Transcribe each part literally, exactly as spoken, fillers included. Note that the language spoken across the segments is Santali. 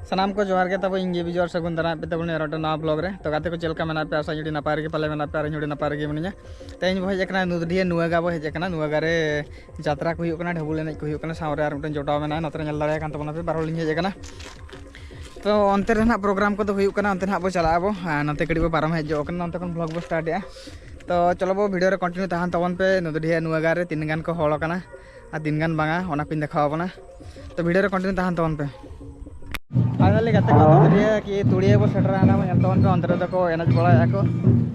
ᱥᱟᱱᱟᱢ ᱠᱚ ᱡᱚᱦᱟᱨ ᱜᱮ ᱛᱟᱵᱚ, ᱤᱧ ᱜᱮ ᱵᱤᱡᱚᱭ ᱟᱨ ᱥᱟᱹᱜᱩᱱ ᱫᱟᱨᱟᱢ ᱯᱮ ᱛᱟᱵᱚᱱ ᱟᱨ ᱢᱤᱫᱴᱟᱝ ᱱᱟᱣᱟ ᱵᱞᱚᱜ ᱨᱮ᱾ ᱛᱚ ᱜᱟᱛᱮ ᱠᱚ, ᱪᱮᱫ ᱞᱮᱠᱟ ᱢᱮᱱᱟᱜ ᱯᱮᱭᱟ? ᱟᱥᱟ ᱟᱹᱰᱤ ᱱᱟᱯᱟᱭ ᱨᱮᱜᱮ ᱯᱟᱞᱮ ᱢᱮᱱᱟᱜ ᱯᱮᱭᱟ ᱟᱨ ᱤᱧ ᱟᱹᱰᱤ ᱱᱟᱯᱟᱭ ᱨᱮᱜᱮ ᱢᱤᱱᱟᱹᱧᱟ᱾ ᱛᱮᱦᱮᱧ ᱵᱚ ᱦᱮᱡ ᱟᱠᱟᱱᱟ ᱱᱚᱫᱤᱭᱟ ᱱᱩᱣᱟᱜᱟ, ᱵᱚ ᱦᱮᱡ ᱟᱠᱟᱱᱟ ᱱᱩᱣᱟᱜᱟ ᱨᱮ ᱡᱟᱛᱨᱟ ᱠᱚ ᱦᱩᱭᱩᱜ ᱠᱟᱱᱟ, ᱰᱷᱟᱹᱵᱩᱞ ᱮᱱᱮᱡ ᱠᱚ ᱦᱩᱭᱩᱜ ᱠᱟᱱᱟ, ᱥᱟᱶᱨᱮ ᱟᱨ ᱢᱤᱫᱴᱮᱱ ᱡᱚᱴᱟᱣ ᱢᱮᱱᱟᱭᱟ, ᱱᱚᱛᱮ ᱨᱮ ᱧᱮᱞ ᱫᱟᱲᱮᱭᱟᱭ ᱠᱟᱱ ᱛᱟᱵᱚᱱᱟ ᱯᱮ, ᱵᱟᱨ ᱦᱚᱲ ᱞᱤᱧ ᱦᱮᱡ ᱟᱠᱟᱱᱟ᱾ ᱛᱚ ᱚᱱᱛᱮ ᱨᱮ ᱱᱟᱦᱟᱜ ᱯᱨᱳᱜᱨᱟᱢ ᱠᱚᱫᱚ ᱦᱩᱭᱩᱜ ᱠᱟᱱᱟ, ᱚᱱᱛᱮ ᱱᱟᱦᱟᱜ ᱵᱚ ᱪᱟᱞᱟᱜ ᱟᱵᱚ᱾ ᱟᱨ ᱱᱚᱛᱮ ᱠᱟᱹᱴᱤᱡ ᱵᱚ ᱯᱟᱨᱚᱢ ᱦᱮᱡ ᱧᱚᱜ ᱠᱟᱱᱟ, ᱱᱚᱛᱮ ᱠᱷᱚᱱ ᱵᱞᱚᱜ ᱵᱚ ᱥᱴᱟᱨᱴ ᱮᱜᱼᱟ᱾ ᱛᱚ ᱪᱚᱞᱚ ᱵᱚ, ᱵᱷᱤᱰᱤᱭᱳ ᱨᱮ ᱠᱚᱱᱴᱤᱱᱤᱭᱩ ᱛᱟᱦᱮᱱ ᱛᱟᱵᱚᱱ ᱯᱮ᱾ ᱱᱚᱫᱤᱭᱟ ᱱᱩᱣᱟᱜᱟ ᱨᱮ ᱛᱤᱱ ᱜᱟᱱ ᱠᱚ ᱦᱚᱲ ᱠᱟᱱᱟ ᱟᱨ ᱛᱤᱱ ᱜᱟᱱ ᱵᱟᱝᱟ, ᱚᱱᱟ ᱠᱚᱧ ᱫᱮᱠᱷᱟᱣ ᱟᱵᱚᱱᱟ᱾ ᱛᱚ ᱵᱷᱤᱰᱤᱭᱳ ᱨᱮ ᱠᱚᱱᱴᱤᱱᱤᱭᱩ ᱛᱟᱦᱮᱱ ᱛᱟᱵᱚᱱ ᱯᱮ᱾ ᱯᱷᱟᱭᱱᱟᱞᱤ ᱜᱟᱛᱮ ᱠᱚ, ᱱᱚᱫᱤᱭᱟ ᱠᱤ ᱛᱩᱲᱤᱭᱟᱹ ᱵᱚ ᱥᱮᱴᱮᱨ ᱮᱱᱟ, ᱧᱮᱞ ᱛᱟᱵᱚᱱ ᱯᱮ, ᱚᱱᱛᱮ ᱨᱮᱫᱚ ᱠᱚ ᱮᱱᱮᱡ ᱵᱟᱲᱟᱭᱮᱫᱼᱟ ᱠᱚ᱾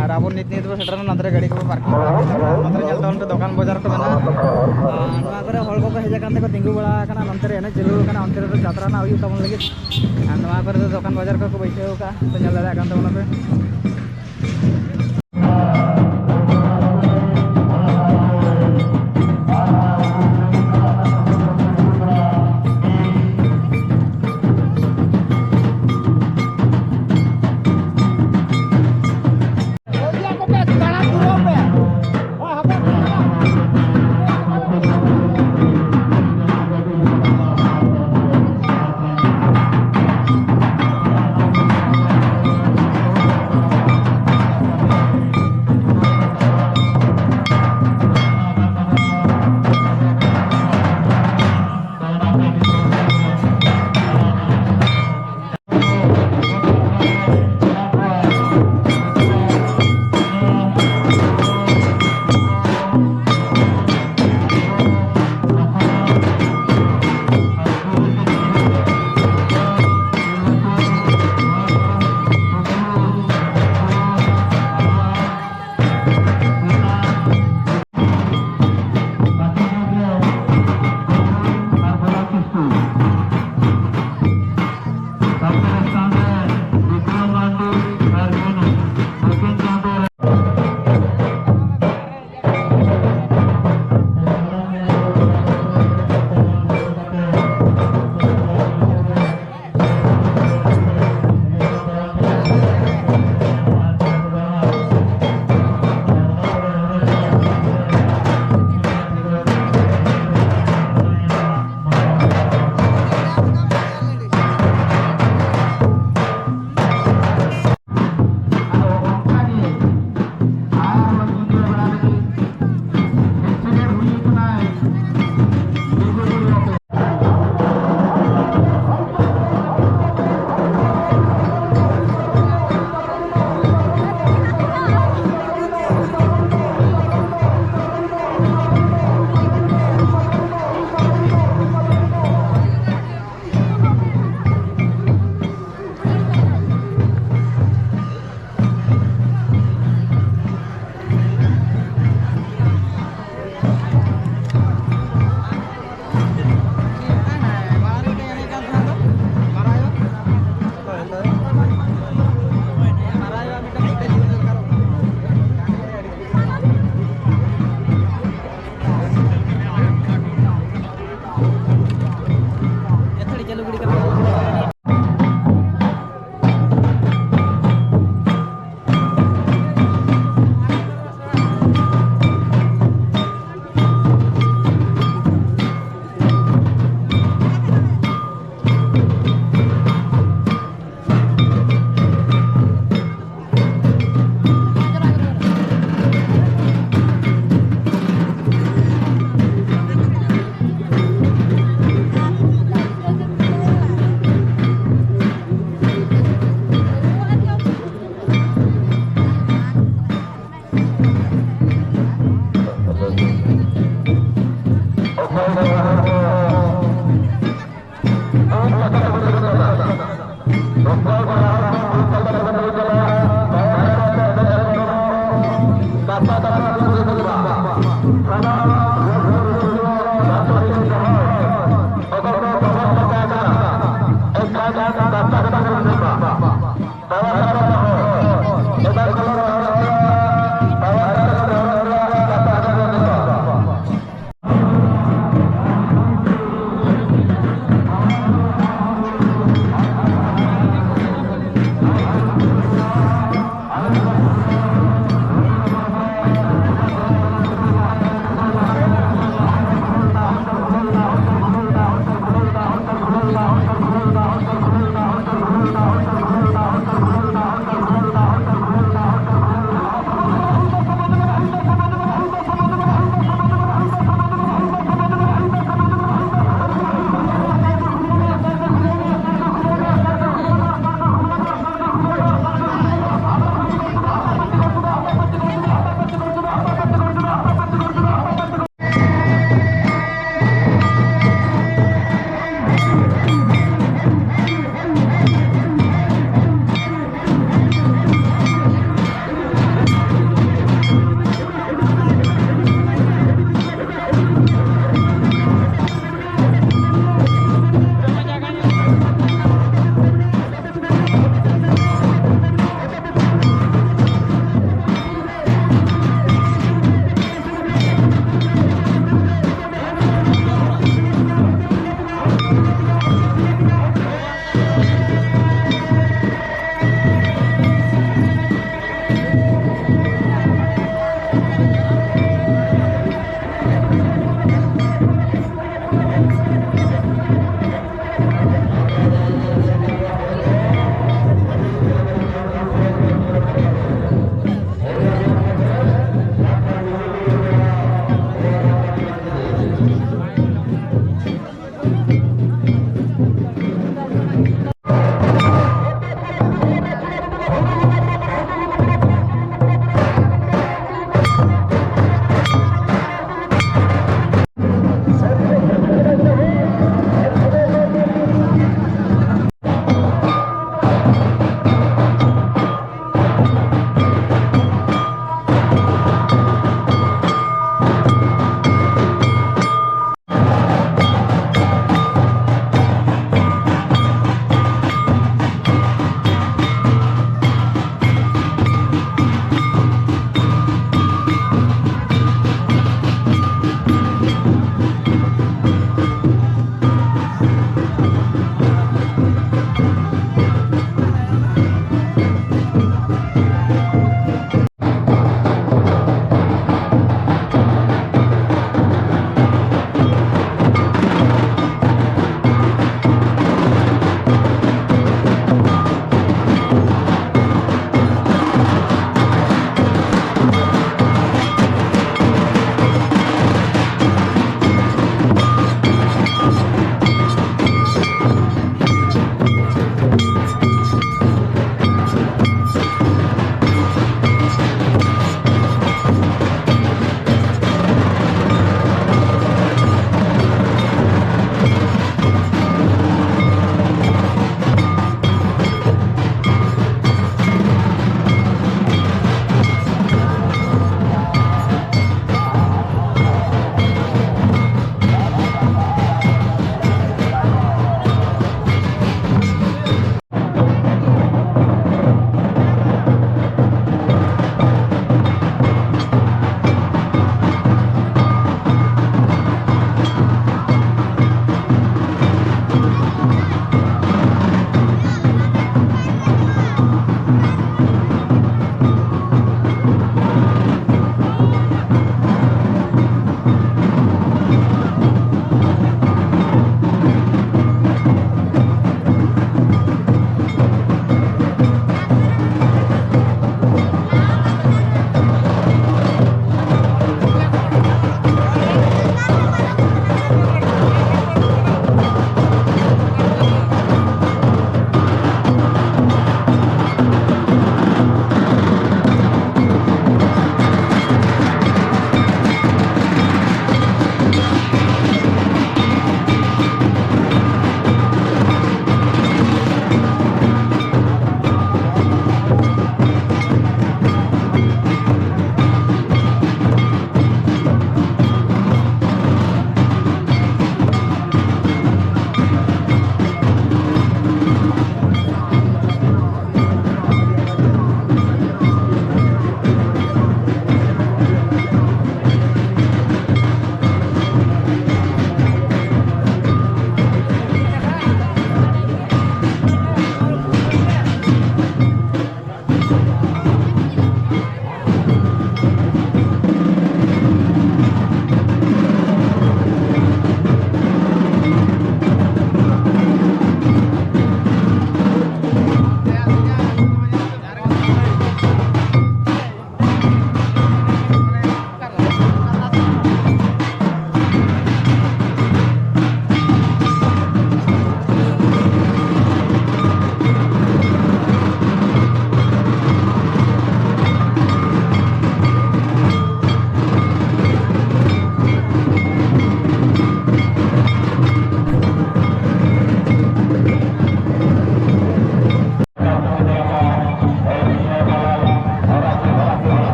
ᱟᱨ ᱟᱵᱚ ᱱᱤᱛ ᱱᱤᱛ ᱵᱚ ᱥᱮᱴᱮᱨ ᱮᱱᱟ, ᱱᱚᱛᱮ ᱨᱮ ᱜᱟᱹᱰᱤ ᱠᱚ ᱯᱟᱨᱠᱤᱝ ᱠᱟᱜᱼᱟ᱾ ᱱᱚᱛᱮ ᱨᱮ ᱧᱮᱞ ᱛᱟᱵᱚᱱ ᱯᱮ, ᱫᱚᱠᱟᱱ ᱵᱟᱡᱟᱨ ᱠᱚ ᱢᱮᱱᱟᱜᱼᱟ᱾ ᱟᱨ ᱱᱚᱣᱟ ᱠᱚᱨᱮ ᱦᱚᱲ ᱠᱚᱠᱚ ᱦᱮᱡ ᱟᱠᱟᱱ ᱛᱮᱠᱚ ᱛᱤᱸᱜᱩ ᱵᱟᱲᱟ ᱟᱠᱟᱱᱟ, ᱱᱚᱛᱮ ᱨᱮ ᱮᱱᱮᱡ ᱪᱟᱹᱞᱩ ᱟᱠᱟᱱᱟ, ᱚᱱᱛᱮ ᱨᱮᱫᱚ ᱡᱟᱛᱨᱟ ᱨᱮᱱᱟᱜ ᱦᱩᱭᱩᱜ ᱛᱟᱵᱚᱱ ᱞᱟᱹᱜᱤᱫ᱾ ᱟᱨ ᱱᱚᱣᱟ ᱠᱚᱨᱮ ᱫᱚ ᱫᱚᱠᱟᱱ ᱵᱟᱡᱟᱨ ᱠᱚᱠᱚ ᱵᱟᱹᱭᱥᱟᱹᱣ ᱟᱠᱟᱫᱼᱟ, ᱛᱚ ᱧᱮᱞ ᱫᱟᱲᱮᱭᱟᱜ ᱠᱟᱱ ᱛᱟᱵᱚᱱᱟ ᱯᱮ᱾ Выборы